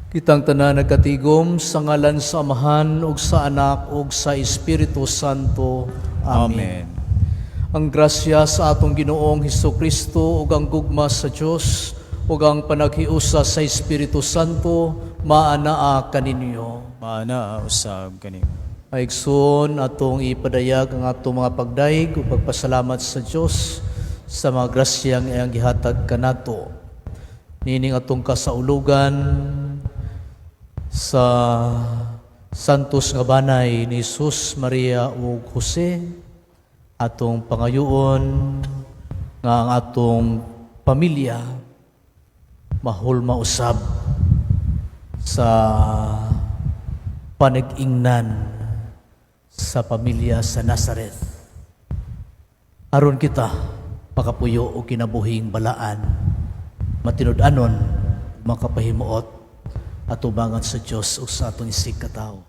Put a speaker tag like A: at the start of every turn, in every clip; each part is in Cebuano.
A: Kitang tanan nagkatigom sa ngalan sa Amahan ug sa Anak ug sa Espiritu Santo. Amen.
B: Amen.
A: Ang grasya sa atong Ginoong Hesus Kristo ug ang gugma sa Dios ug ang panaghiusa sa Espiritu Santo maanaa kaninyo.
B: Maanaa usab kanimo.
A: Mga atong ipadayag ang atong mga pagdayeg ug pagpasalamat sa Dios sa mga grasyang iyang gihatag kanato. Nining atong kasaulugan sa Santos nga banay ni Jesus, Maria ug Jose, atong pangayoon nga ang atong pamilya mahulma usab sa panag-ingnan sa pamilya sa Nazareth. Aron kita makapuyo og kinabuhing balaan, matinud-anon, makapahimuot atubangan sa Dios ug sa atong isigkatawo.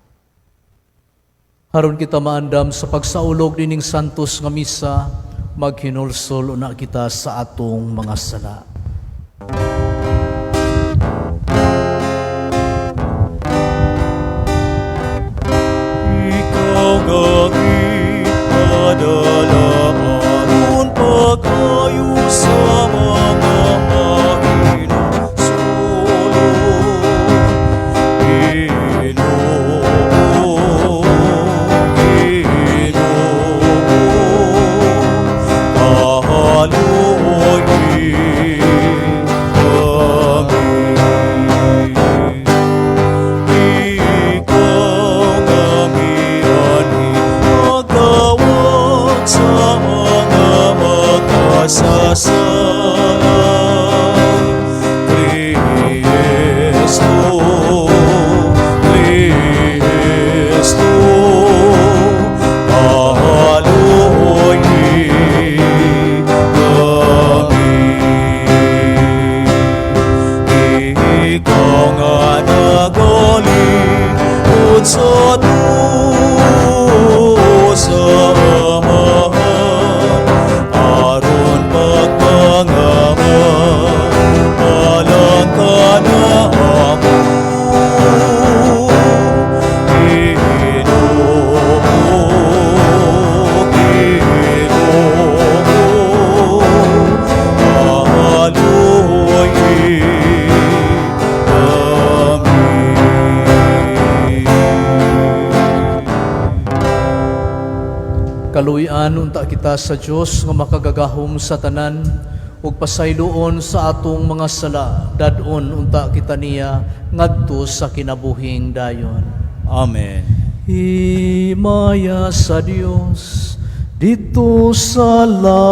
A: Aron kita maandam sa pagsaulog nining santos nga misa, maghinulsol una kita sa atong mga sala.
B: Ikaw nga gipadala aron pag-ayo sa mga mahinulsolon. Ginoo, Ginoo, kaluoyi kami. Ikaw nga mianhi pagtawag sa mga makasasala. Kristo, Kristo, kaluoyi kami. Ikaw nga nagalingkod sa tuo sa Amahan, aron pagpangama, alang kanamo. Ginoo, Ginoo, kaluoyi kami.
A: Kaluoyan unta kita sa Dios nga makagagahom sa tanan ug pasayloon sa atong mga sala, dad-on unta kita niya ngadto sa kinabuhing dayon.
B: Amen.
A: Himaya sa Dios didto sa langit.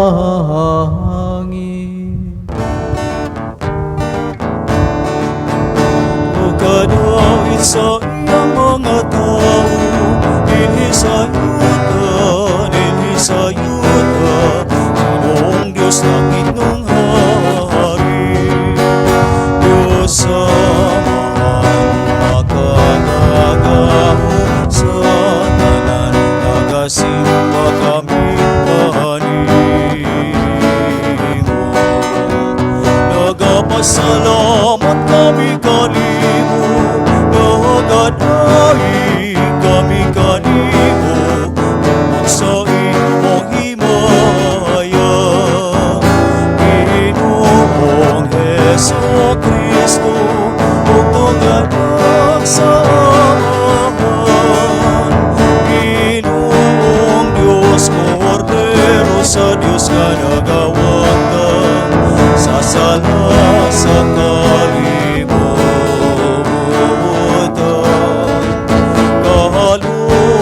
B: Ug kadait sa iyang mga tao, dinhi sa yuta, dinhi sa yuta, Ginoong Diyos, langitnong hari. Diyos Amahan, makagagahom sa tanan, nagasimba kami kanimo. Nagapasalamat kami kanimo, nagadaig kami kanimo, tungod sa imong himaya. Ginoong Hesu Kristo, ug anak sa Amahan. Ginoong Diyos, Kordero sa Diyos nga nagawagtang sa sala sa kalibutan. Kaluoyi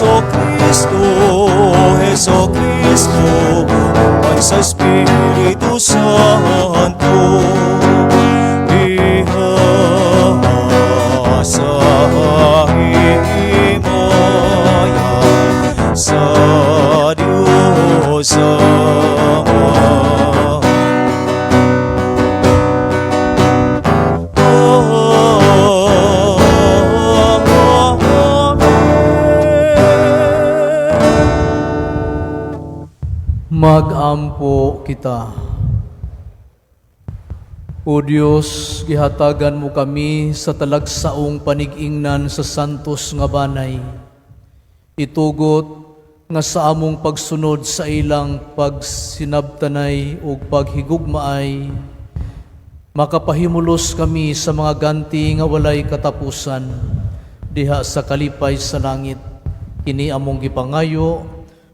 B: Heso Kristo, Heso Kristo, uban sa Espiritu Santo. Diha sa himaya sa Diyos Amahan. Amen.
A: Magampo kita. O Dios, gihatagan mo kami sa talagsaong panig-ingnan sa santos nga banay. Itugot nga sa among pagsunod sa ilang pagsinabtanay ug paghigugmaay, makapahimulos kami sa mga ganti nga walay katapusan diha sa kalipay sa langit. Kini among gipangayo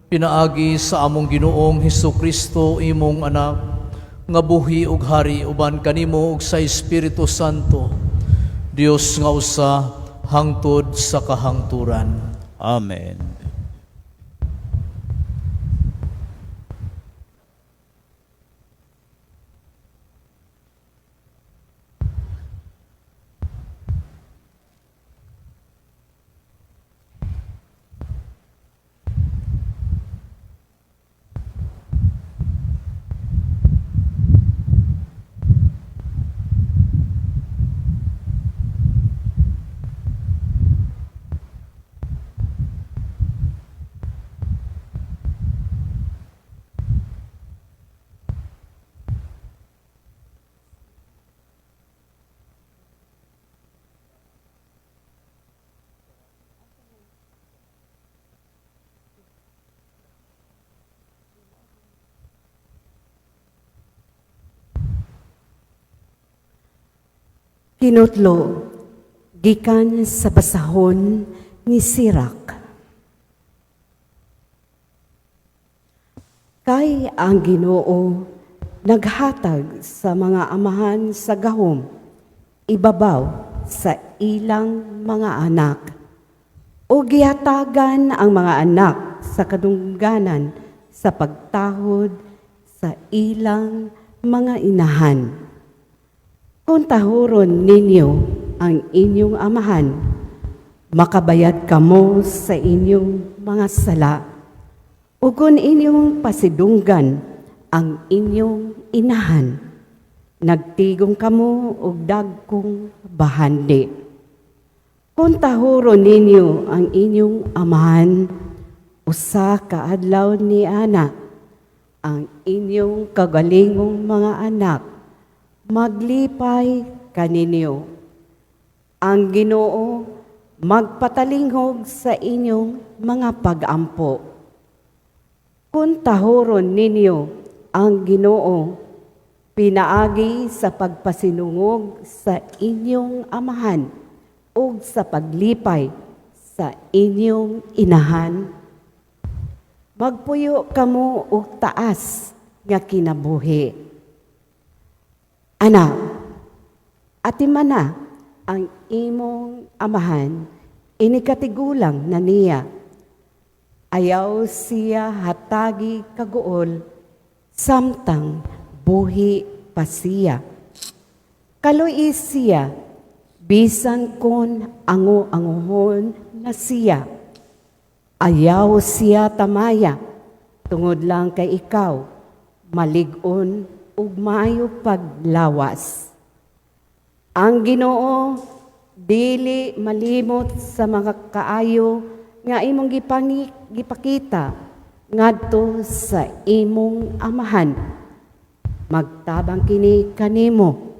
A: pinaagi sa among Ginoong Hesus Kristo, imong anak, nga buhi ug hari uban kanimo ug sa Espiritu Santo, Dios nga usa hangtod sa kahangturan.
B: Amen.
C: Kinutlo gikan sa basahon ni Sirac. Kay ang Ginoo naghatag sa mga amahan sa gahom ibabaw sa ilang mga anak o gihatagan ang mga anak sa kadungganan sa pagtahod sa ilang mga inahan. Kung tahuron ninyo ang inyong amahan, makabayad kamo sa inyong mga sala. O kung inyong pasidunggan ang inyong inahan, nagtigong kamo og dagkong bahandi. Kung tahuron ninyo ang inyong amahan, usa ka adlaw ni ana, ang inyong kagalingong mga anak, maglipay kaninyo. Ang Ginoo magpatalingog sa inyong mga pagampo. Kung tahuron ninyo ang Ginoo, pinaagi sa pagpasinungog sa inyong amahan ug sa paglipay sa inyong inahan, magpuyo kamo og taas nga kinabuhi. Anak, atimana ang imong amahan, inikatigulang na niya. Ayaw siya hatagi kaguol, samtang buhi pa siya. Kaluoyi siya, bisan kon ango-angohon na siya. Ayaw siya tamaya, tungod lang kay ikaw, malig-on ug maayo paglawas. Ang Ginoo dili malimot sa mga kaayo nga imong gipakita ngadto sa imong amahan. Magtabang kini kanimo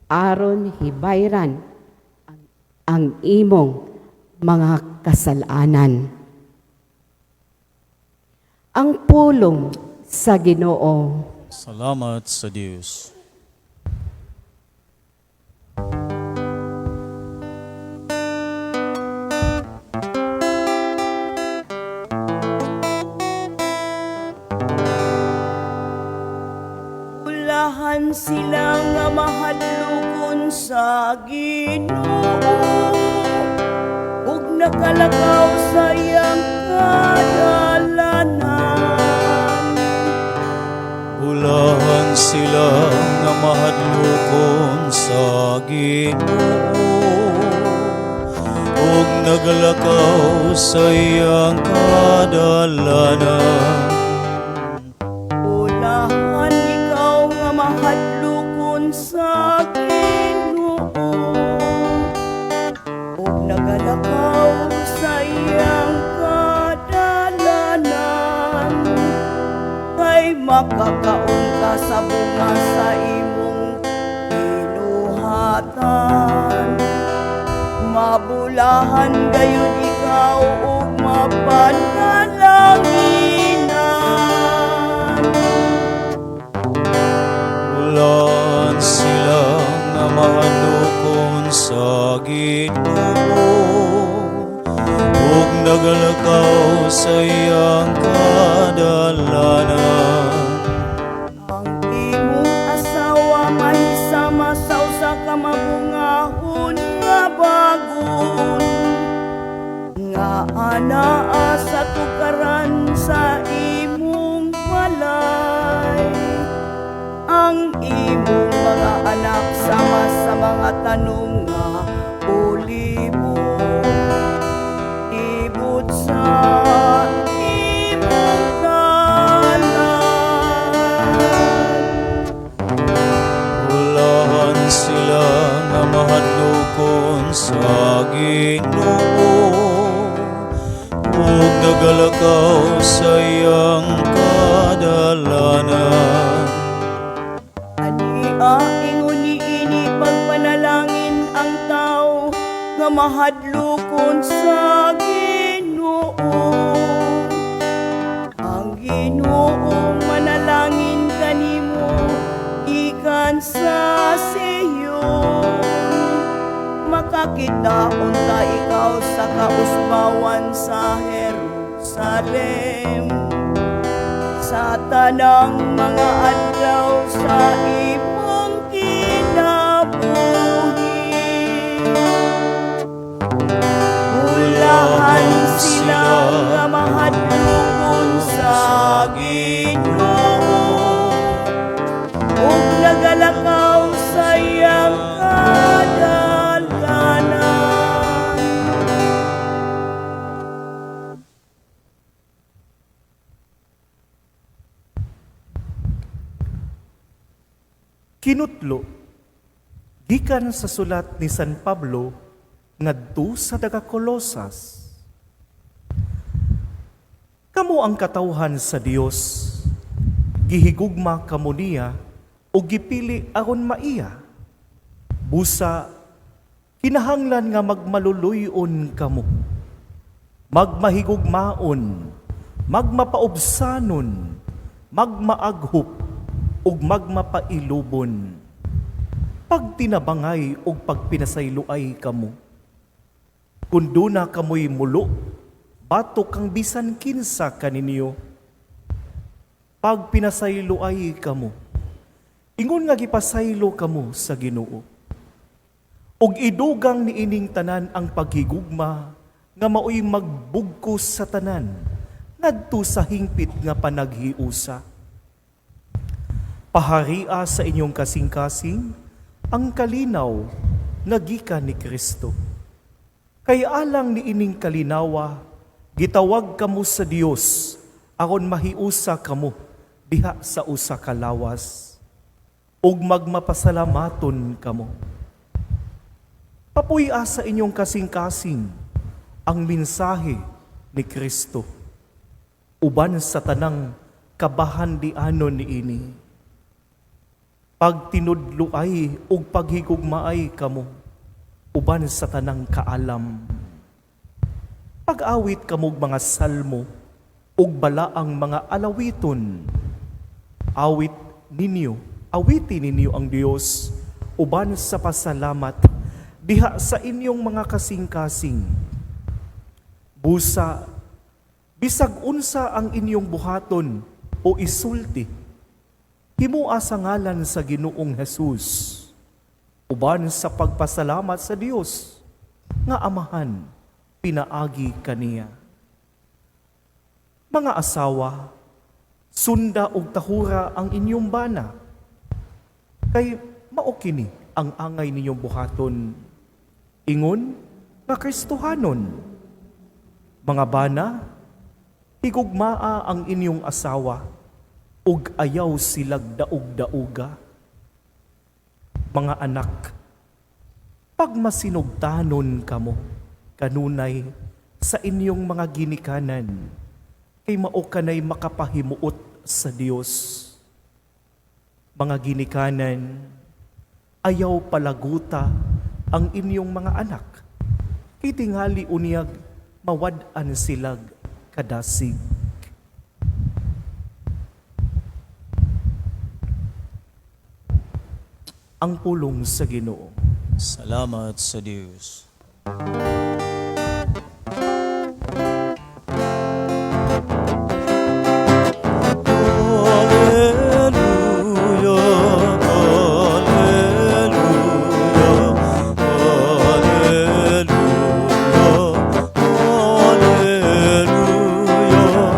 C: aron hibayran ang imong mga kasalanan. Ang pulong sa Ginoo.
B: Salamat sa Diyos.
D: Ulahan sila nga mahadlokon sa Ginoo ug Nakalakaw sa iyang kadalanan.
B: Bulahan sila nga mahadlokon sa Ginoo ug nagalakaw sa iyang kadalanan.
D: Bulahan ikaw nga mahadlokon sa Ginoo ug nagalakaw sa iyang kadalanan, kay makakaon ka sa bunga sa imong binuhatan. Mabulahan gayud ikaw ug mapanalanginan.
B: Bulahan sila nga mahadlokon sa Ginoo ug nagalakaw sa iyang kadalanan.
D: Ang imong asawa mahisama sa usa ka mabungahon nga bagon nga anaa sa tukaran sa imong balay. Ang imong mga anak sama sa mga tanom nga olibo ibot sa imong dalan.
B: Bulahan sila nga mahadlokon sa Ginoo ug nagalakaw sa iyang kadalanan.
D: Ania, ingon niini pagpanalangin ang tao nga mahadlokon sa Ginoo. Ang Ginoo manalangin kanimo gikan sa Sion. Makakita unta ikaw sa kausbawan sa Jerusalem sa tanang mga adlaw sa imong kinabuhi. Bulahan sila nga mahadlokon sa Ginoo ug nagalakaw sa iyang kadalanan.
E: Kinutlo gikan sa sulat ni San Pablo ngadto sa taga Kolosas. Kamo ang katawhan sa Dios, gihigugma kamo niya ug gipili aron maiya. Busa kinahanglan nga magmaluluy-on kamo, magmahigugmaon, magmapaubsanon, magmaaghop ug magmapailubon. Pagtinabangay ug pagpinasayloay kamo. Kung duna kamoy mulo, batok kang bisan kinsa kaninyo. Pagpinasayloay kamo, ingon nga gipasaylo kamo sa Ginoo. Ug idugang niining tanan ang paghigugma nga maoy magbugkos sa tanan ngadto sa hingpit nga panaghiusa. Paharia sa inyong kasing-kasing ang kalinaw nga gikan ni Kristo. Kay alang niining kalinawa, gitawag kamo sa Dios aron mahiusa kamo diha sa usa ka lawas ug magmapasalamaton kamo. Papuy-a sa inyong kasing-kasing ang mensahe ni Kristo uban sa tanang kabahandianon niini. Pagtinudloay ug paghigugmaay kamo uban sa tanang kaalam. Pag-awit kamog mga salmo ug balaang mga alawiton. Awit ninyo, awiti ninyo ang Dios uban sa pasalamat diha sa inyong mga kasing-kasing. Busa, bisag unsa ang inyong buhaton o isulti, himua sa ngalan sa Ginoong Jesus, uban sa pagpasalamat sa Dios nga Amahan pinaagi kaniya. Mga asawa, sunda og tahura ang inyong bana. Kay mao kini ang angay ninyong buhaton. Ingon nga Kristohanon. Mga bana, higugmaa ang inyong asawa ug ayaw silag daog-dauga. Mga anak, pagmasinugtanon kamo kanunay sa inyong mga ginikanan, kay mao kanay makapahimuot sa Dios. Mga ginikanan, ayaw palaguta ang inyong mga anak, kay tingali unyag mawad-an silag kadasig. Ang pulong sa Ginoo.
B: Salamat sa Dios. Alleluia, Alleluia, Alleluia, Alleluia, Alleluia, Alleluia, Alleluia.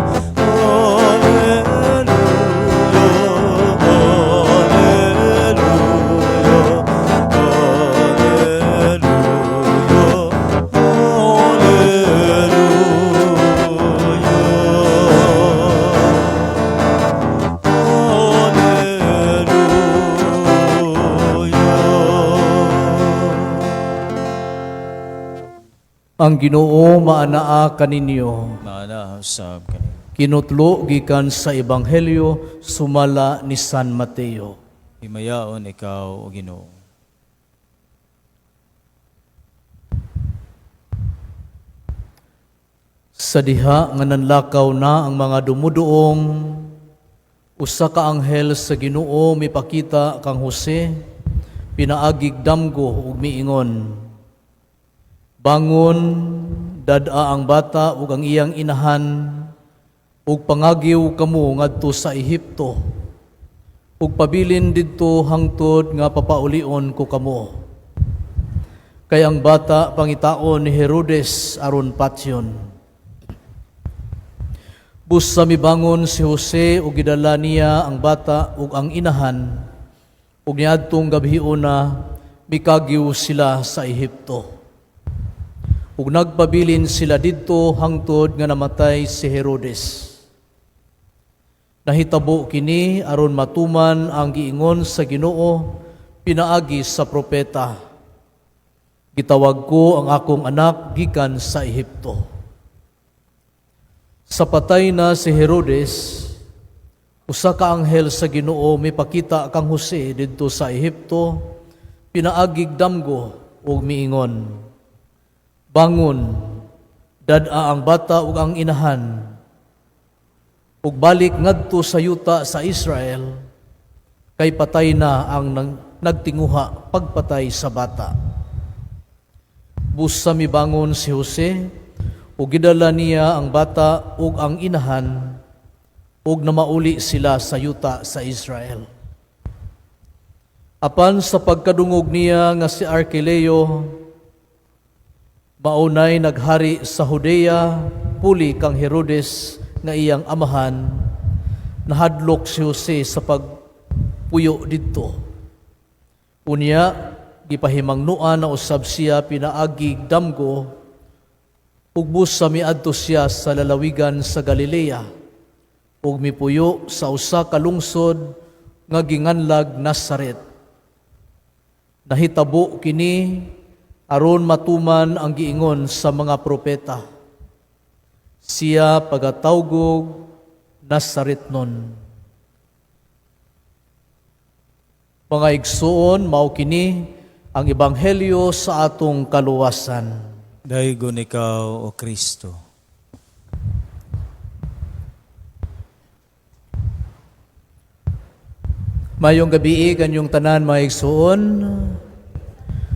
B: Alleluia.
A: Ang Ginoo maanaa kaninyo.
B: Maana usab kani.
A: Kinutlo gikan sa Ebanghelyo sumala ni San Mateo.
B: Himayaon ikaw o Ginoo.
A: Sa diha nga nanlakaw na ang mga dumuduong, usa ka anghel sa Ginoo mipakita kang Jose, pinaagig damgo ug miingon, "Bangon, dad-a ang bata ug ang iyang inahan, ug pangagiw kamo ngadto sa Ehipto, ug pabilin didto hangtod nga papaulion ko kamo. Kay ang bata pangitaon ni Herodes aron patyon." Busa mibangon si Jose ug gidala niya ang bata ug ang inahan, ug niadtong gabhiona mikagiw sila sa Ehipto. Ug nagpabilin sila didto hangtod nga namatay si Herodes. Nahitabo kini aron matuman ang giingon sa Ginoo pinaagi sa propeta, "Gitawag ko ang akong anak gikan sa Ehipto." Sa patay na si Herodes, usa ka anghel sa Ginoo mipakita kang Jose didto sa Ehipto, pinaagig damgo ug miingon, "Bangon, dad-a ang bata ug ang inahan, ug balik ngadto sa yuta sa Israel, kay patay na ang nagtinguha pagpatay sa bata." Busa mibangon si Jose, ug gidala niya ang bata ug ang inahan, ug namauli sila sa yuta sa Israel. Apan sa pagkadungog niya nga si Arkeleo maunay naghari sa Judea puli kang Herodes nga iyang amahan, nahadlok si Jose sa pagpuyo didto. Unya, gipahimangnoan na usab siya pinaagig damgo, ug busa miadto siya sa lalawigan sa Galilea, ug mipuyo sa usa ka lungsod nga ginganlag Nazaret. Nahitabo kini aron matuman ang giingon sa mga propeta, "Siya pagatawgog Nazaretnon." Mga igsuon, mao kini ang ebanghelyo sa atong kaluwasan.
B: Daygon ikaw, O Kristo.
A: Mayong gabii kanyong tanan, mga igsuon.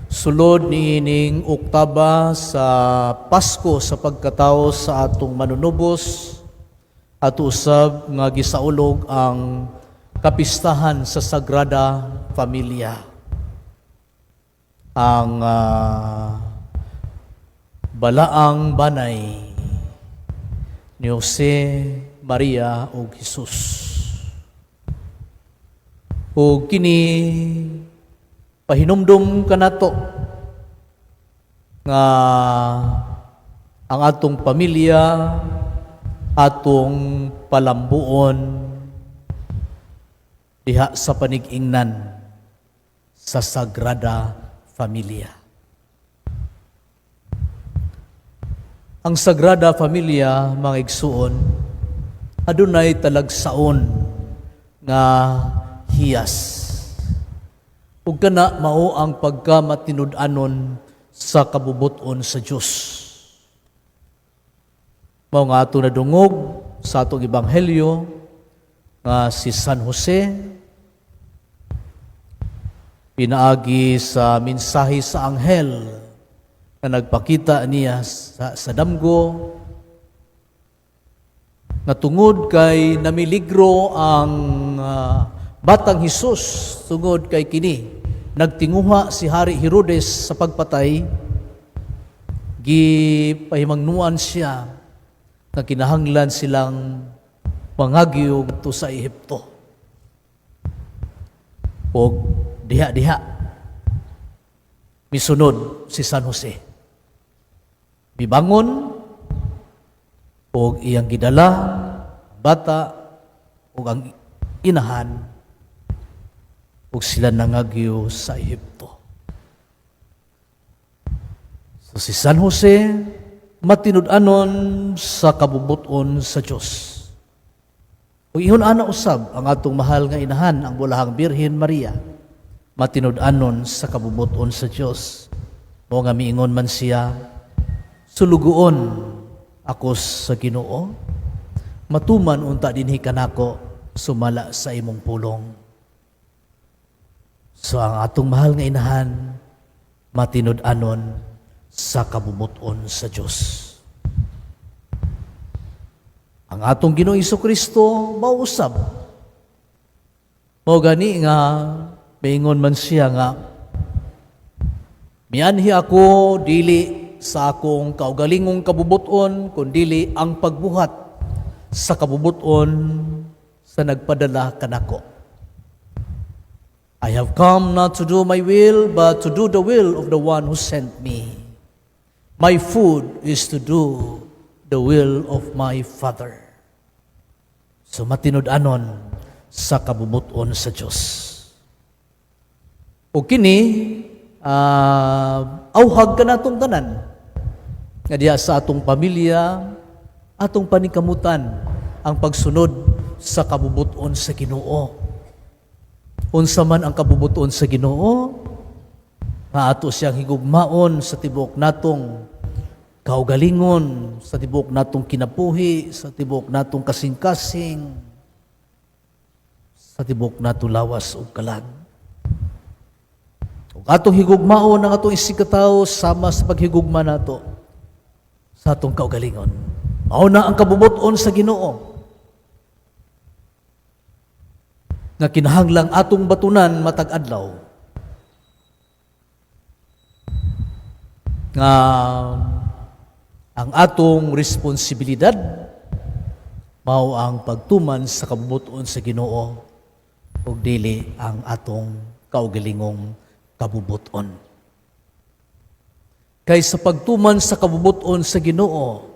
A: Sulod niining oktaba sa Pasko sa pagkatao sa atong manunubos, ato usab nga gisaulog ang kapistahan sa Sagrada Familia. Ang Balaang banay ni Jose, Maria ug Jesus. Ug kini pahinumdum kanato nga ang atong pamilya atong palambuon diha sa panig-ingnan sa Sagrada Familia. Ang Sagrada Familia, mga igsuon, adunay talagsaon nga hiyas. Ug kana mao ang pagkamatinud-anon sa kabubuton sa Dios. Mao nga ato nadungog sa atong ebanghelyo nga si San Jose, pinaagi sa mensahe sa anghel na nagpakita niya sa damgo, nga tungod kay namiligro ang batang Hesus, tungod kay kini nagtinguha si Hari Herodes sa pagpatay, gipahimangnuan siya na kinahanglan silang mangagyo to sa Ehipto. Og diha-diha misunod si San Jose. Bibangon og iyang gidala bata ug ang inahan ug sila nangagyo sa Ehipto. So si San Jose matinud-anon sa kabubuton sa Dios. Ug ingon ana usab ang atong mahal nga inahan, ang Bulahang Birhen Maria, matinud-anon sa kabubuton sa Dios. Mao nga miingon man siya, "Sulugoon ako sa Ginoo, matuman unta dinhi kanako sumala sa imong pulong." So ang atong mahal nga inahan matinud-anon sa kabubuton sa Dios. Ang atong Ginoong Kristo mausab. Mao gani nga maingon man siya nga mianhi ako dili sa akong kaugalingong kabubuton kundili ang pagbuhat sa kabubuton sa nagpadala kanako. I have come not to do my will, but to do the will of the one who sent me. My food is to do the will of my Father. So matinud-anon sa kabubuton sa Dios. O kini, auhag kanatong tanan nga diha sa atong pamilya, atong paningkamutan ang pagsunod sa kabubuton sa Ginoo. Unsa man ang kabubuton sa Ginoo? Nga ato siyang higugmaon sa tibuok natong kaugalingon, sa tibuok natong kinabuhi, sa tibuok natong kasing-kasing, sa tibuok natong lawas ug kalag. Ug atong higugmaon ang atong isigkatawo sama sa paghigugma nato sa atong kaugalingon. Mao na ang kabubuton sa Ginoo nga kinahanglang atong batunan matag adlaw nga ang atong responsibilidad mao ang pagtuman sa kabubuton sa Ginoo ug dili ang atong kaugalingong kabubuton. Kay sa pagtuman sa kabubuton sa Ginoo,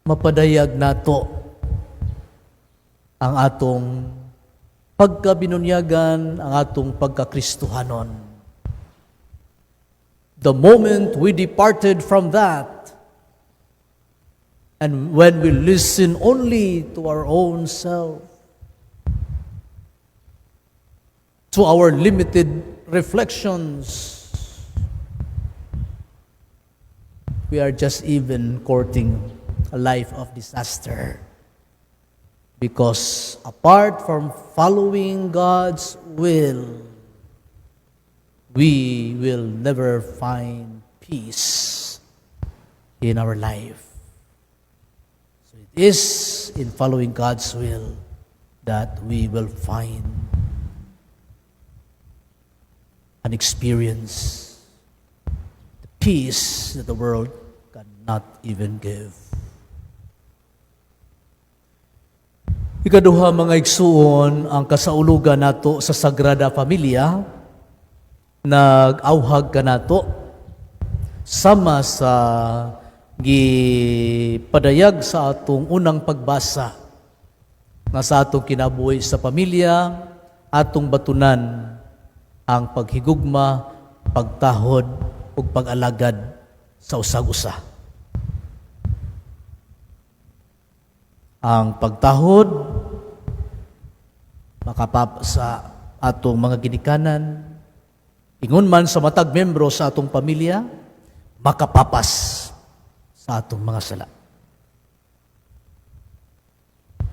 A: mapadayag nato ang atong pagkabinunyagan, ang atong pagkakristohanon. The moment we departed from that, and when we listen only to our own self, to our limited reflections, we are just even courting a life of disaster. Because apart from following God's will, we will never find peace in our life. So it is in following God's will that we will find and experience the peace that the world not even give. Ikaduha, mga igsuon, ang kasaulugan nato sa Sagrada Familia nag-auhag kanato sama sa gipadayag sa atong unang pagbasa nga sa atong kinabuhi sa pamilya, atong batunan ang paghigugma, pagtahod ug pag-alagad sa usag-usa. Ang pagtahod makapap sa atong mga ginikanan, ingon man sa matag membro sa atong pamilya, makapapas sa atong mga sala.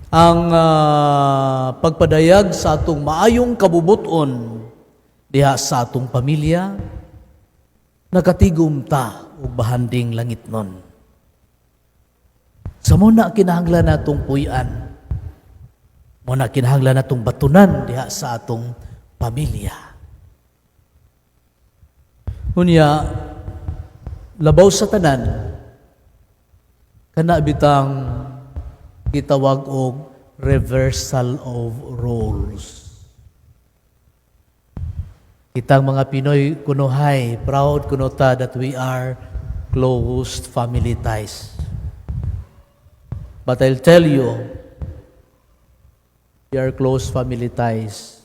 A: Ang pagpadayag sa atong maayong kabubuton diha sa atong pamilya, nakatigom ta og bahanding langitnon. Sa mao na kinahanglan natong puy-an, mao na kinahanglan natong batunan diha sa atong pamilya. Unya, labaw sa tanan, kana bitang gitawag og reversal of roles. Kitang mga Pinoy kunohay, proud kuno ta that we are closed family ties. But I'll tell you, we are close family ties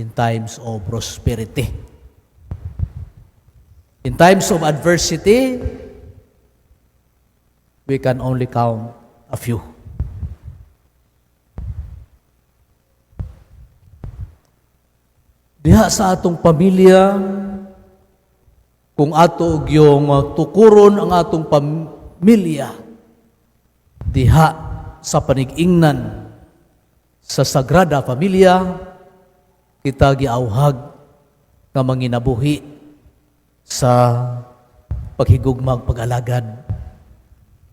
A: in times of prosperity. In times of adversity, we can only count a few. Diha sa atong pamilya, kung ato yung tukuron ang atong pamilya, diha sa panigingnan sa Sagrada Familia, kita giauhag nga manginabuhi sa paghigugmag, pag-alagad,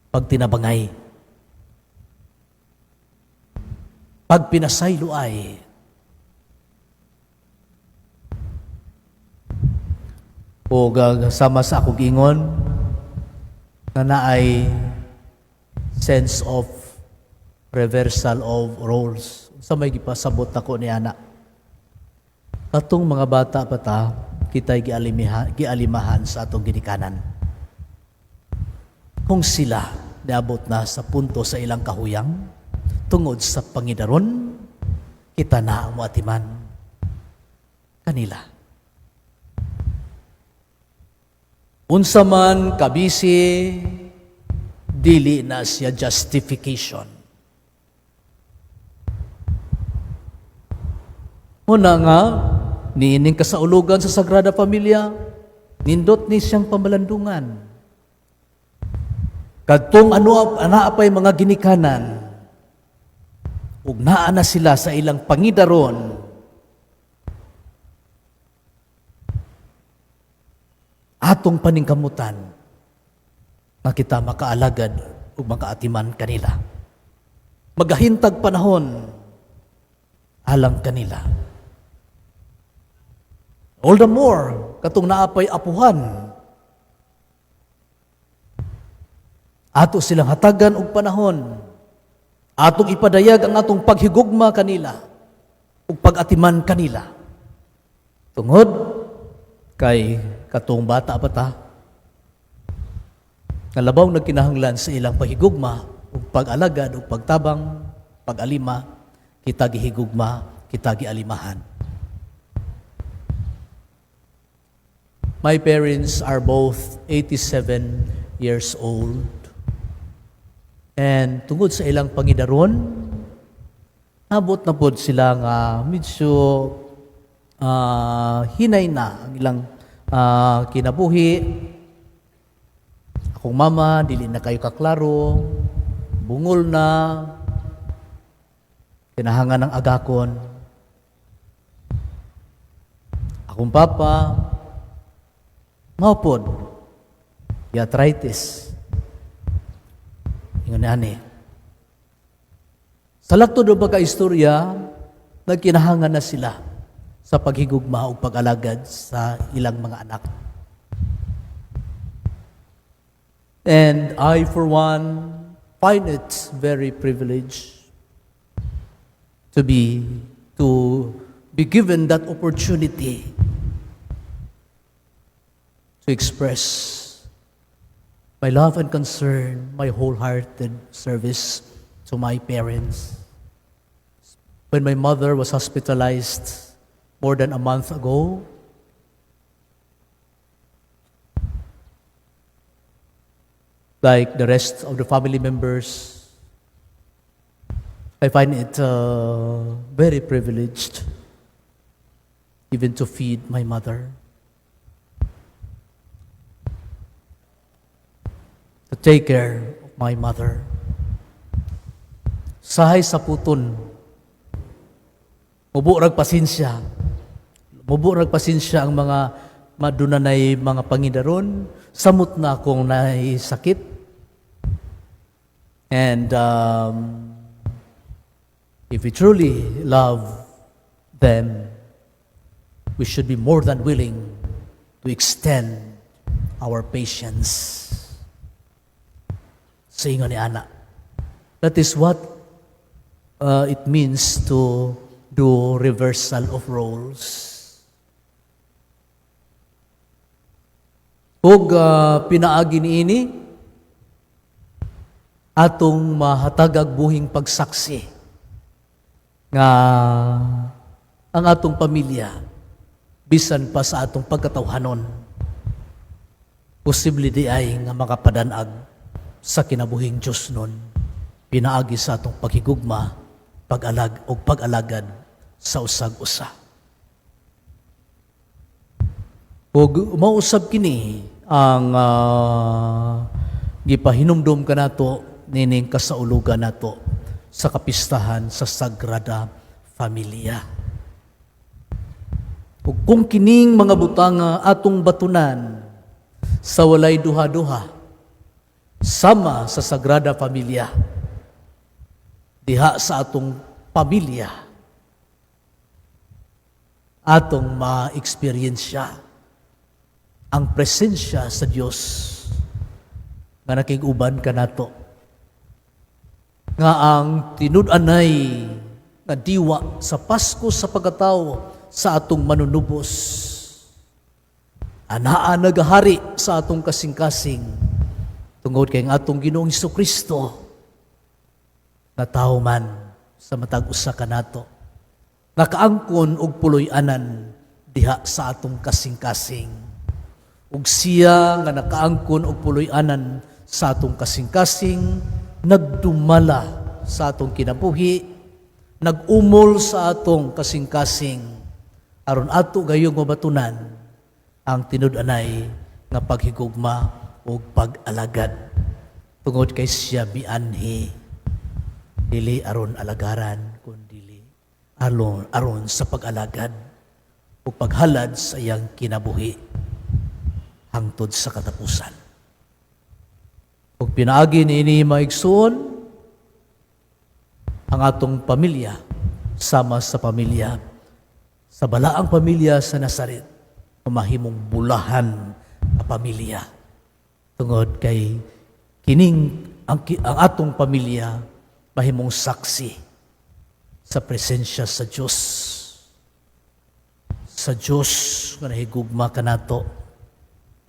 A: pagtinabangay, pagpinasaylo ay. O sama sa akong ingon nga naay sense of reversal of roles. Sa may gipasabot nako ni ana. Katong mga bata pa ta, kita'y gialimahan sa atong ginikanan. Kung sila niabot na sa punto sa ilang kahuyang, tungod sa pangidaron, kita na ang moatiman kanila. Unsa man kabisi, dili na siya justification. Una nga, niining kasaulugan sa Sagrada Familia, nindot ni siyang pamalandungan. Kadtong ano ana pay mga ginikanan, ug naa na sila sa ilang pangidaron, atong paningkamutan nga kita makaalagad ug makaatiman kanila. Magahintag panahon alang kanila. All the more, katong naapay apuhan, ato silang hatagan og panahon, atong ipadayag ang atong paghigugma kanila ug pag-atiman kanila. Tungod kay katong bata pa ta, nga labaw nagkinahanglan sa ilang paghigugma ug pag-alagad ug pagtabang, pag-alima, kita gihigugma, kita gialimahan. My parents are both 87 years old. And tungod sa ilang pangidaron, nabot na pod sila nga medyo hinay na ang ilang kinabuhi. Akong mama, dili na kayo kaklaro, bungol na, kinahangan ng agakon. Akong papa, maupod, arthritis. Ingon ani. Sa laktod o pagka-istorya, nagkinahangan na sila sa paghigugma o pag-alagad sa ilang mga anak. And I, for one, find it very privileged to be given that opportunity to express my love and concern, my wholehearted service to my parents. When my mother was hospitalized more than a month ago, like the rest of the family members, I find it very privileged even to feed my mother, to take care of my mother. Sahay saputon, mubo rag pasensya. Mubo rag pasensya ang mga madunanay mga pangidaron, samot na akong naisakit. And if we truly love them, we should be more than willing to extend our patience. Sa ingon ni ana. That is what it means to do reversal of roles. Ug pinaagi niini atong mahatagag buhing pagsaksi nga ang atong pamilya, bisan pa sa atong pagkatawhanon, posible di ay nga makapadanag sa kinabuhing Diyos nun pinaagi sa atong paghigugma, pag-alag o pag-alagad sa usag-usa. Ug mausab kini ang gipahinumdom kanato nining kasaulugan nato sa kapistahan sa Sagrada Familia. Ug kung kining mga butanga atong batunan sa walay duha-duha, sama sa Sagrada Familia, diha sa atong pamilya, atong ma-eksperyensya ang presensya sa Dios nga nakig-uban kanato, nga ang tinud-anay nga diwa sa Pasko sa pagkatao sa atong manunubos anaa nagahari sa atong kasing-kasing, tungod kay ang atong Ginoong Kristo natawo man sa matag usa kanato, nakaangkon og puloy-anan diha sa atong kasing-kasing. Ug siya nga nakaangkon og puloy-anan sa atong kasing-kasing, nagdumala sa atong kinabuhi, nag-umol sa atong kasing-kasing, aron ato gayong mabatunan ang tinud-anay nga paghigugma ug pag-alagad, tungod kay siya mianhi dili aron alagaran, kundili aron sa pag-alagad ug paghalad sa iyang kinabuhi hangtod sa katapusan. Ug pinaagi niini, mga igsoon, ang atong pamilya, sama sa pamilya sa balaang pamilya sa Nazaret, mahimong bulahan nga pamilya, tungod kay kining ang atong pamilya mahimong saksi sa presensya sa Dios, sa Dios nga nahigugma kanato,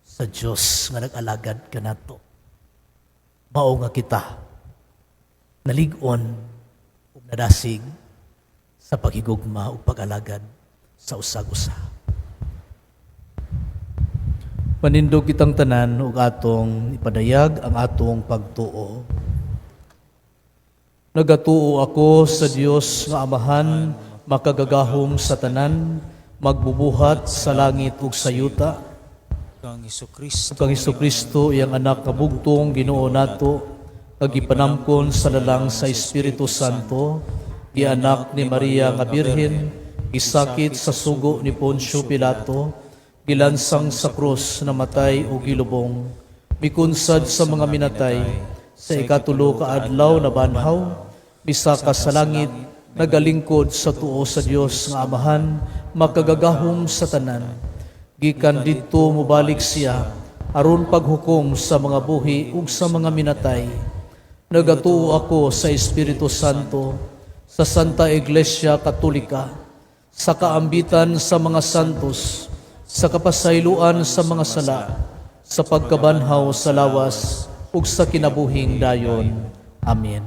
A: sa Dios nga nag-alagad kanato. Mao nga kita nalig-on ug nadasig sa paghigugma ug pag-alagad sa usag-usa. Panindog kitang tanan ug atong ipadayag ang atong pagtuo. Nagatuo ako sa Dios nga Amahan, makagagahom sa tanan, magbubuhat sa langit ug sa yuta,
B: Kang Hesukristo,
A: kang Hesukristo, iyang anak nga bugtong, Ginoo nato, nga gipanamkon sa lalang sa Espiritu Santo, gianak ni Maria nga Birhen, gisakit sa sugo ni Poncio Pilato, gilansang sa krus, namatay ug gilubong, mikunsad sa mga minatay, sa ikatulo ka adlaw nabanhaw, misaka sa langit, nagalingkod sa tuo sa Dios nga Amahan, makagagahom sa tanan. Gikan didto mobalik siya aron paghukom sa mga buhi ug sa mga minatay. Nagatuo ako sa Espiritu Santo, sa Santa Iglesia Katolika, sa kaambitan sa mga santos, sa kapasayloan sa mga sala, sa pagkabanhaw sa lawas ug sa kinabuhing dayon. Amen.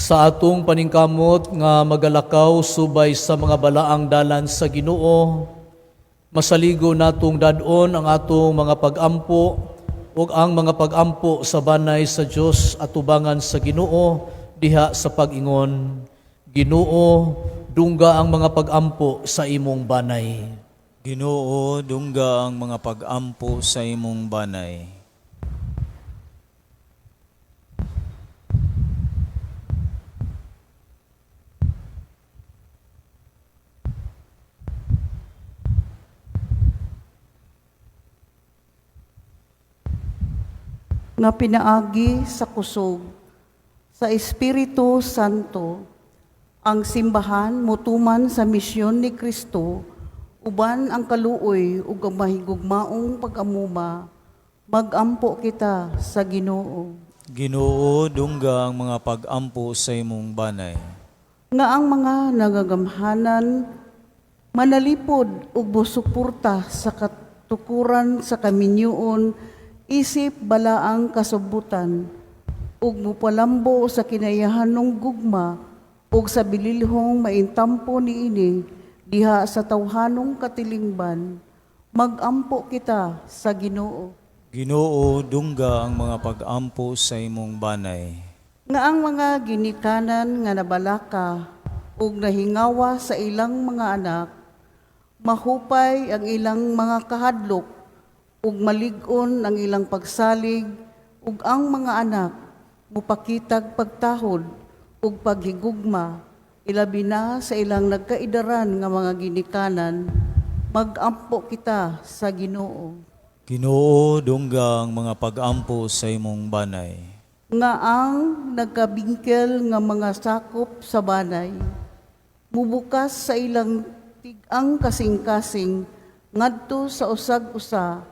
A: Sa atong paningkamot nga magalakaw subay sa mga balaang dalan sa Ginoo, masaligo natong dad-on ang atong mga pag-ampo ug ang mga pag-ampo sa banay sa Dios atubangan sa Ginoo diha sa pag-ingon, Ginoo, dungga ang mga pag-ampo sa imong banay.
B: Ginoo, dungga ang mga pag-ampo sa imong banay.
F: Nga pinaagi sa kusog sa Espiritu Santo, ang simbahan motuman sa misyon ni Kristo uban ang kaluoy ug ang mahigugmaong pag-amuma. Magampo kita sa Ginoo.
B: Ginoo, dungga ang mga pag-ampo sa imong banay.
F: Nga ang mga nagagamhanan manalipod ug mosuporta sa katukuran sa kaminyoon isip balaang kasubutan ug mopalambo sa kinayahanong gugma ug sa bililhong maintampo niini diha sa tawhanong katilingban. Magampo kita sa Ginoo.
B: Ginoo, dungga ang mga pag-ampo sa imong banay.
F: Nga ang mga ginikanan nga nabalaka ug nahingawa sa ilang mga anak, mahupay ang ilang mga kahadlok ug malig-on ang ilang pagsalig, ug ang mga anak mupakitag pagtahod ug paghigugma ilabi na sa ilang nagkaidaran nga mga ginikanan. Magampo kita sa Ginoo.
B: Ginoo, dungga ang mga pag-ampo sa imong banay.
F: Nga ang nagkabingkel nga mga sakop sa banay mubukas sa ilang tig-ang kasing-kasing ngadto sa usag-usa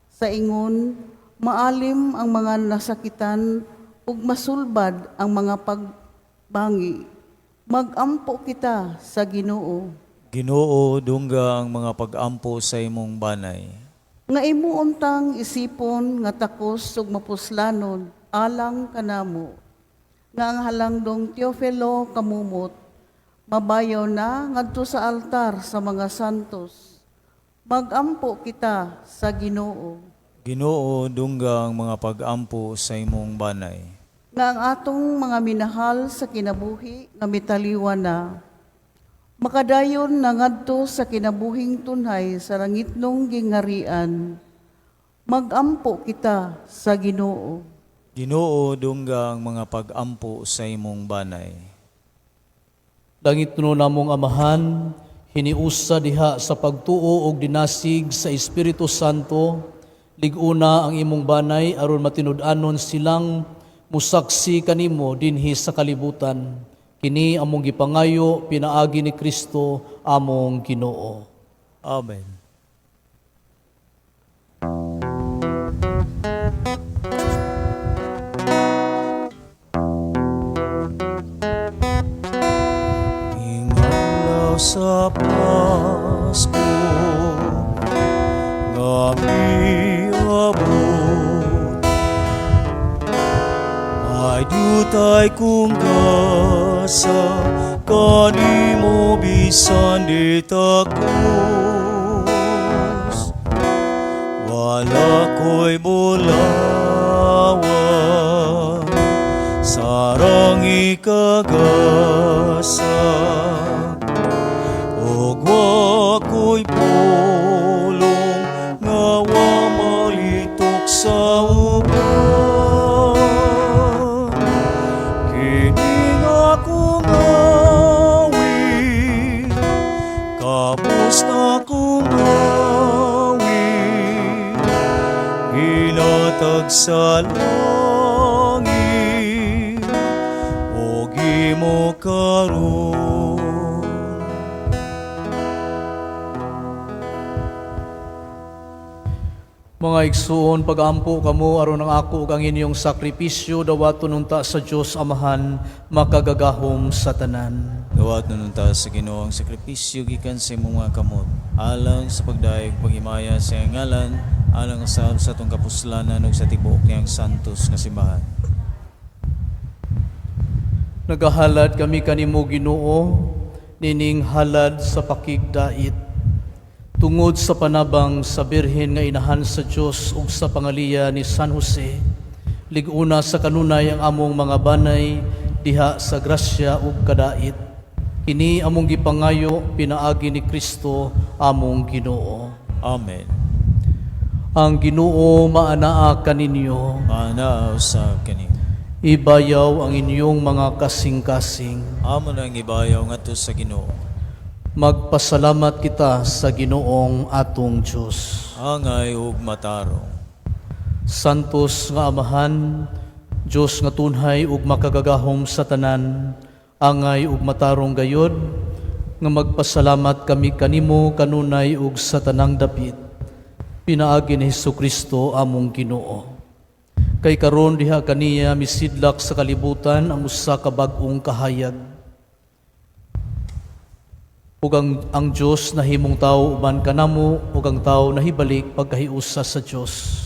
F: sa ingon maalim ang mga nasakitan ug masulbad ang mga pagbangi. Magampo kita sa Ginoo.
B: Ginoo, dungga ang mga pag-ampo sa imong banay.
F: Nga imo untang isipon nga takos ug mapuslanon alang kanamo, nga ang halangdong Teofilo Camomot mabayaw na ngadto sa altar sa mga santos. Magampo kita sa Ginoo.
B: Ginoo, dungga ang mga pag-ampo sa imong banay.
F: Nga ang atong mga minahal sa kinabuhi nga mitaliwan na makadayon na ngadto sa kinabuhing tunhay sa langitnong gingharian. Magampo kita sa Ginoo.
B: Ginoo, dungga ang mga pag-ampo sa imong banay.
A: Langit namong Amahan, hiniusa diha sa pagtuo og dinasig sa Espiritu Santo, lig-una ang imong banay aron matinud-anon silang musaksi kanimo dinhi sa kalibutan. Kini among gipangayo pinaagi ni Kristo among Ginoo.
B: Amen. Ingadlaw sa Pasko nga miabot, ay dutay kong gasa kanimo bisan di takos. Wala ko'y bulawan, sarang ikagasa, ug wa ko'y pulong nga wa malitok sa uban. Kini nga akong awit, kapos na akong awit, hinatag sa langit ug nimo karon.
A: Mga igsuon, pag-ampo kamo aron ang ako ug ang inyong sakripisyo dawaton unta sa Dios Amahan makagagahom sa tanan.
B: Dawaton unta sa Ginoo ang sakripisyo gikan sa imong mga kamot, alang sa pagdayeg paghimaya sa iyang ngalan, alang usab sa atong kapuslanan ug sa tibuok niyang santos nga simbahan.
A: Nagahalad kami kanimo, Ginoo, nining halad sa pakigdait. Tungod sa panabang sa Birhen nga Inahan sa Dios ug sa pangaliya ni San Jose, lig-una sa kanunay ang among mga banay diha sa grasya ug kadait. Kini among gipangayo pinaagi ni Kristo among Ginoo.
B: Amen.
A: Ang Ginoo maanaa kaninyo.
B: Maanaa usab kanimo.
A: Ibayaw ang inyong mga kasing-kasing.
B: Amo nang ibayaw ngadto sa Ginoo.
A: Magpasalamat kita sa Ginoong atong Dios.
B: Angay ug matarong.
A: Santos nga Amahan, Dios nga tunhay ug makagagahom sa tanan, angay ug matarong gayod, nga magpasalamat kami kanimo kanunay ug sa tanang dapit, pinaagi ni Hesukristo among Ginoo. Kay karon diha kaniya misidlak sa kalibutan ang usa ka bag-ong kahayag. Ug ang Dios nahimong tawo uban kanamo, ug ang tawo nahibalik pagkahiusa sa Dios.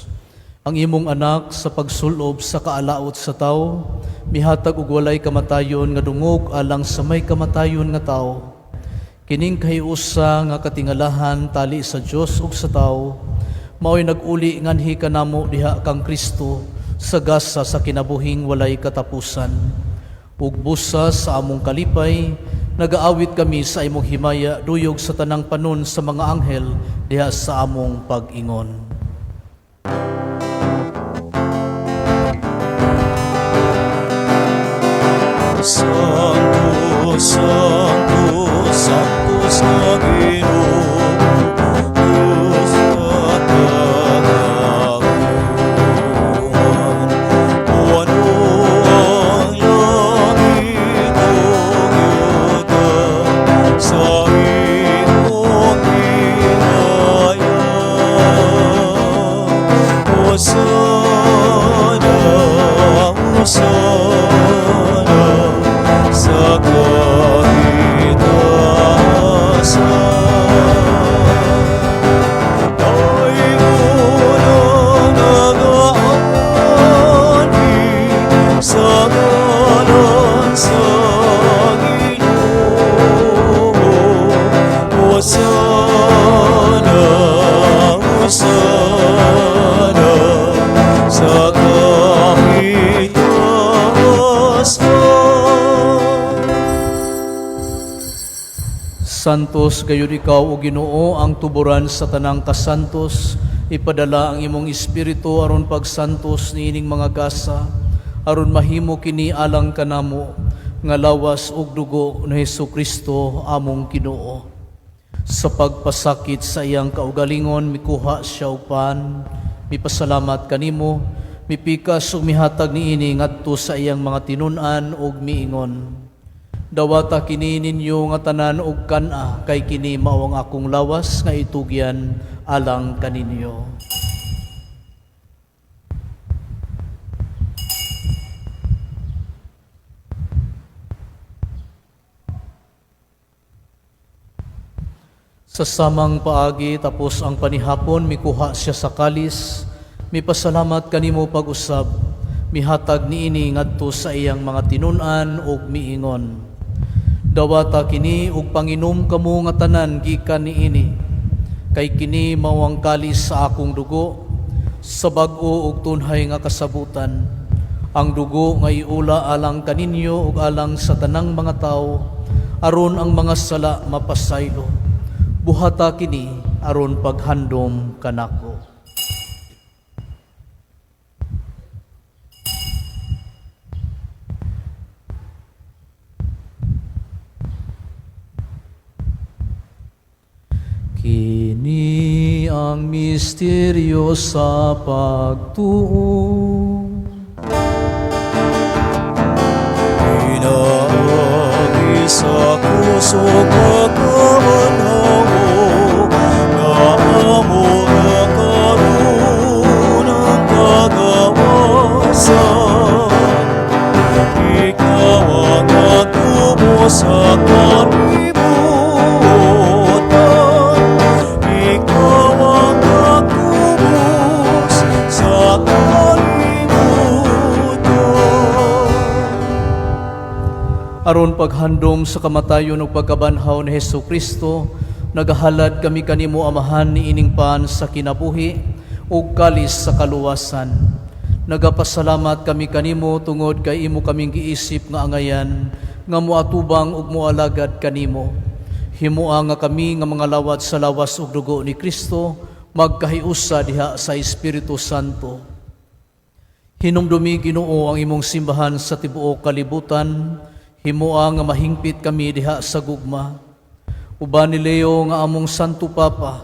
A: Ang imong anak sa pagsulob sa kaalaot sa tawo, mihatag og walay kamatayon nga dungog alang sa may kamatayon nga tawo. Kining kahiusa nga katingalahan tali sa Dios ug sa tawo, maoy nag-uli nganhi kanamo diha kang Kristo sa gasa sa kinabuhing walay katapusan. Ug busa sa among kalipay, nagaawit kami sa imong himaya duyog sa tanang panon sa mga anghel diha sa among pag-ingon.
B: Santo, Santo, Santos nga Ginoo, Diyos katagahuman. Puno ang langit ug yuta sa imong himaya. Hosana, Hosana, sa kahitasan. Dayon ang nagaanhi sa ngalan sa Ginoo. Hosana, Hosana, sa kahitasan.
A: Santos gayud ikaw, o Ginoo, ang tuburan sa tanang kasantos. Ipadala ang imong espiritu aron pagsantos niining mga gasa, aron mahimo kini alang kanamo nga lawas ug dugo ni Hesukristo among Ginoo. Sa pagpasakit sa iyang kaugalingon, mikuha siya og pan, mipasalamat kanimo, mipikas ug mihatag niini ngadto sa iyang mga tinun-an ug miingon: "Dawata kini ninyo nga tanan og kan-a, kay kini mao ang akong lawas nga itugyan alang kaninyo." Sa samang paagi, tapos ang panihapon, mikuha siya sa kalis, mipasalamat kanimo pag-usab, mihatag niini ngadto sa iyang mga tinun-an ug miingon: "Dawata kini ug panginom kamo nga tanan gikan niini, kay kini mao ang kalis sa akong dugo, sa bag-o ug tunhay nga kasabutan, ang dugo nga iula alang kaninyo ug alang sa tanang mga tawo, aron ang mga sala mapasaylo. Buhata kini aron paghandom kanako." Kini ang misteryo sa pagtuo.
B: Inaanhi Sa kusog pagkabanhaw mo, nga amo na karon ang kagawasan. Ikaw ang nagtubos sa kalibutan. Ikaw ang nagtubos sa kalibutan.
A: Aron paghandom sa kamatayon ug pagkabanhaw ni Hesus Kristo, nagahalad kami kanimo, Amahan, niining pan sa kinabuhi ug kalis sa kaluwasan. Nagapasalamat kami kanimo tungod kay imo kaming giisip nga angayan nga moatubang ug moalagad kanimo. Himoa nga kami nga mga lawat sa lawas ug dugo ni Kristo magkahiusa diha sa Espiritu Santo. Hinumdumi, Ginoo, ang imong simbahan sa tibuok kalibutan. Himoa nga mahingpit kami diha sa gugma. Uban ni Leo nga among Santo Papa,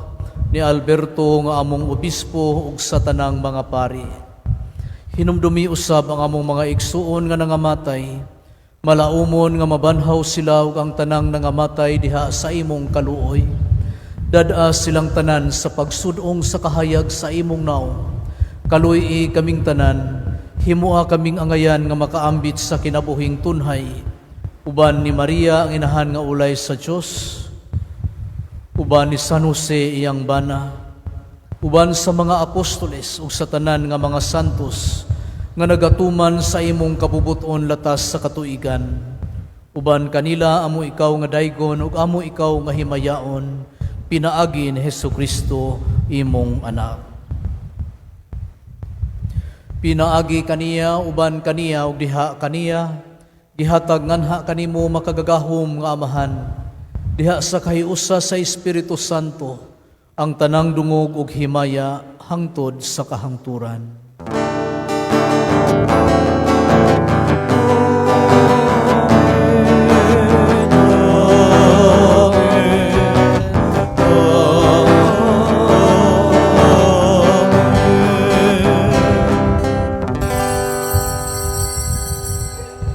A: ni Alberto nga among obispo ug sa tanang mga pari. Hinumdumi usab ang among mga igsuon nga nangamatay. Malaumon nga mabanhaw sila ug ang tanang nangamatay diha sa imong kaluoy. Dad-a silang tanan sa pagsudong sa kahayag sa imong naong. Kaluy-i kaming tanan, himoa kaming angayan nga makaambit sa kinabuhing tunhay. Uban ni Maria ang inahan nga ulay sa Dios, uban ni San Jose iyang bana, uban sa mga apostoles ug sa tanan nga mga santos nga nagatuman sa imong kabubuton latas sa katuigan. Uban kanila amo ikaw nga daygon ug amo ikaw nga himayaon, pinaagi ni Hesus Kristo imong anak. Pinaagi kaniya, uban kaniya, ug diha kaniya, gihatag nganha kanimo, makagagahom nga Amahan, diha sa kahiusa sa Espiritu Santo, ang tanang dungog ug himaya hangtod sa kahangturan.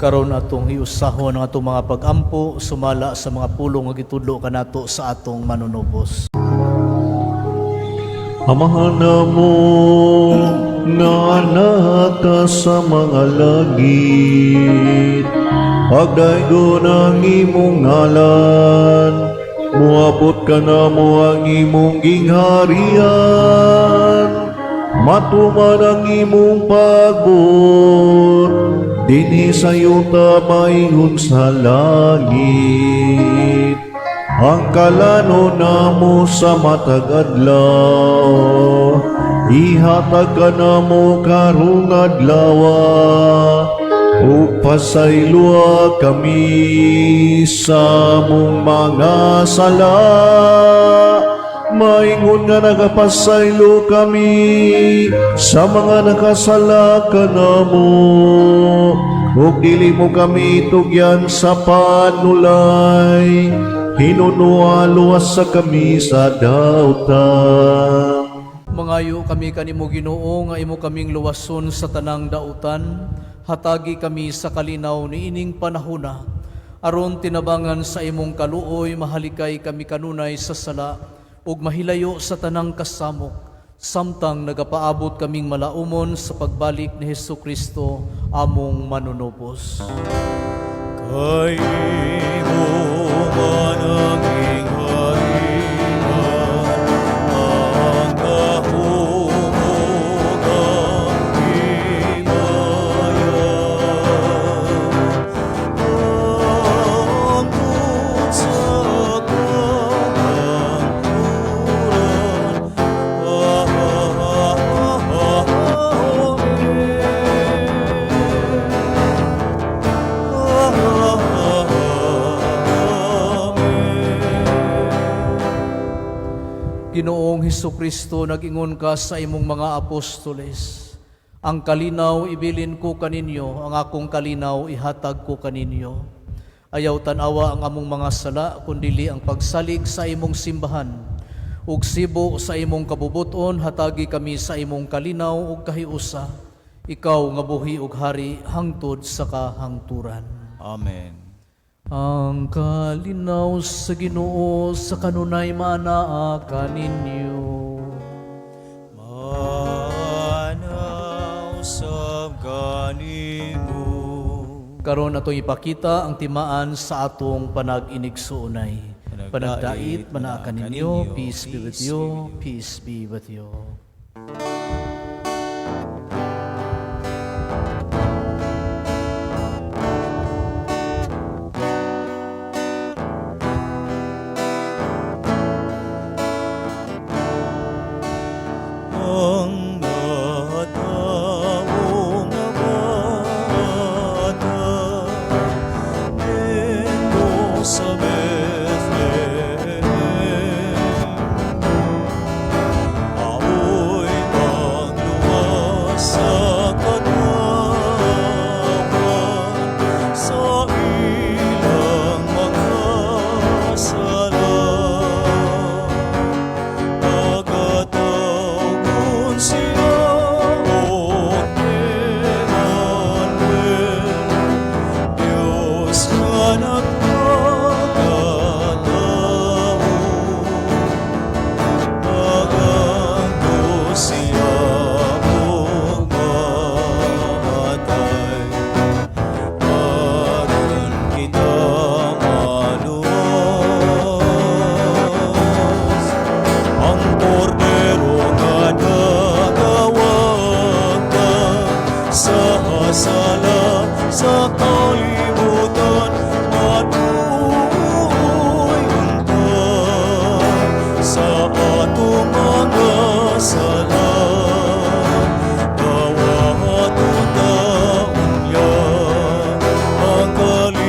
A: Karon atong hiusahon ang atong mga pagampo sumala sa mga pulong nga gitudlo kanato sa atong Manunubos.
G: Amahan namo nga naa ka sa mga langit, pagdaygon ang imong ngalan, muabot kanamo ang imong gingharian, matuman ang imong pagbuot, dinhi sa yuta maingon sa langit. Ang kalanon namo sa matag adlaw, ihatag kanamo karong adlaw, ug pasayloa kami sa among mga sala, maingon nga nagapasaylo kami sa mga nakasala kanamo, ug dili mo kami tugyan sa panulay, hinunoa luwasa kami sa dautan.
A: Mangayo kami kanimo, Ginoo, nga imo kaming luwason sa tanang dautan. Hatagi kami sa kalinaw niining panahona aron tinabangan sa imong kaluoy mahalikay kami kanunay sa sala ug mahilayo sa tanang kasamok samtang nagapaabot kaming malaumon sa pagbalik ni Hesus Kristo among Manunubos.
B: Kay imo man ang gingharian, ang gahom ug ang himaya, hangtod sa kahangturan. Amen.
A: Ginoong Hesukristo, nag-ingon ka sa imong mga apostoles, "Ang kalinaw ibilin ko kaninyo, ang akong kalinaw ihatag ko kaninyo." Ayaw tanawa ang among mga sala, kundili ang pagsalig sa imong simbahan. Ug sibo sa imong kabubuton, hatagi kami sa imong kalinaw ug kahiusa. Ikaw nga buhi ug hari hangtod sa kahangturan.
B: Amen.
A: Ang kalinaw sa Ginoo sa kanunay maanaa kaninyo.
B: Maanaa usab kanimo.
A: Karon atong ipakita ang timaan sa atong panag-inigsuonay. Panagdait manaa kaninyo, peace be with you, peace be with you.
B: Ang natawo nga bata didto sa Bethlehem mao'y pagluwas sa katawhan sa ilang mga sala. Pagkatawgon siya og Emmanuel, Diyos nga nagpakatao. Magadto siya og mamatay, aron kita maluwas. Ang kordero nga nagawagtang sa sala sa kalibutan, maluoy unta sa atong mga sala. Dawaton ta unya ang kalinaw.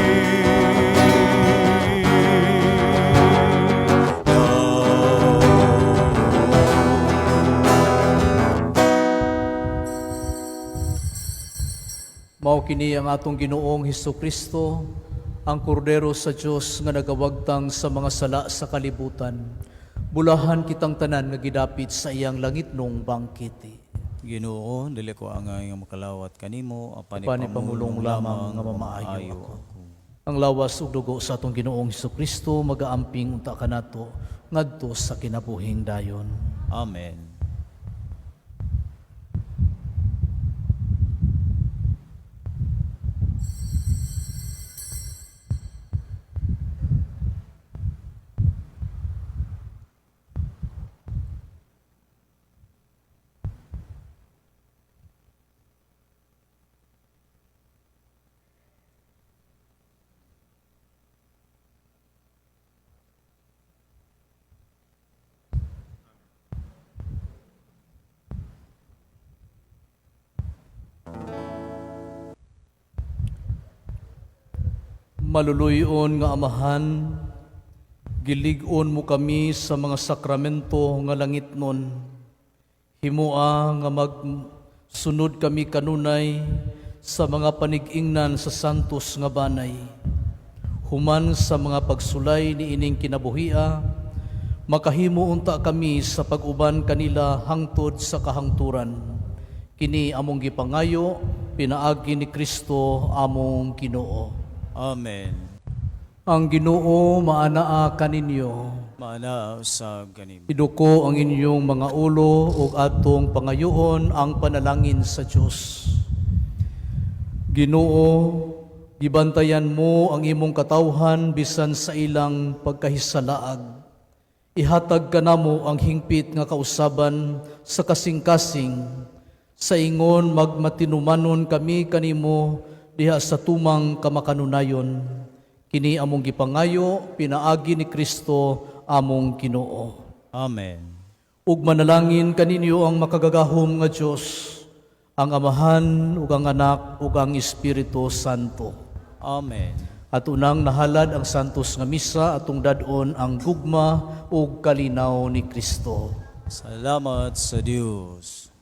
A: Mao kini ang atong Ginoong Hesus Kristo, ang Kordero sa Dios nga nagawagtang sa mga sala sa kalibutan. Bulahan kitang tanan nga gidapit sa iyang langitnong bangkete.
B: Ginoo, dili ko angay nga makalawat kanimo, apan
A: Apan ipamulong lamang nga mamaayo ako. Ang lawas ug dugo sa atong Ginoong Hesus Kristo magaamping unta kanato ngadto sa kinabuhing dayon.
B: Amen.
A: Maluluyon nga Amahan, gilig-on mo kami sa mga sakramento nga langitnon. Himoa nga magsunod kami kanunay sa mga panig-ingnan sa santos nga banay. Human sa mga pagsulay ni ining kinabuhia, makahimo unta kami sa pag-uban kanila hangtod sa kahangturan. Kini among gipangayo, pinaagi ni Kristo among Ginoo.
B: Amen.
A: Ang Ginoo maanaa kaninyo.
B: Maanaa usab kanimo.
A: Iduko ang inyong mga ulo ug atong pangayoon ang panalangin sa Dios. Ginoo, gibantayan mo ang imong katawhan bisan sa ilang pagkahisalaag. Ihatag kanamo ang hingpit nga kausaban sa kasing-kasing sa ingon magmatinumanon kami kanimo diha sa tumang kamakanunayon. Kini among gipangayo pinaagi ni Kristo among Ginoo.
B: Amen.
A: Ug manalangin kaninyo ang makagagahom nga Dios, ang Amahan ug ang Anak ug ang Espiritu Santo.
B: Amen.
A: At unang nahalad ang santos nga misa, atong dad-on ang gugma ug kalinaw ni Kristo.
B: Salamat sa Dios.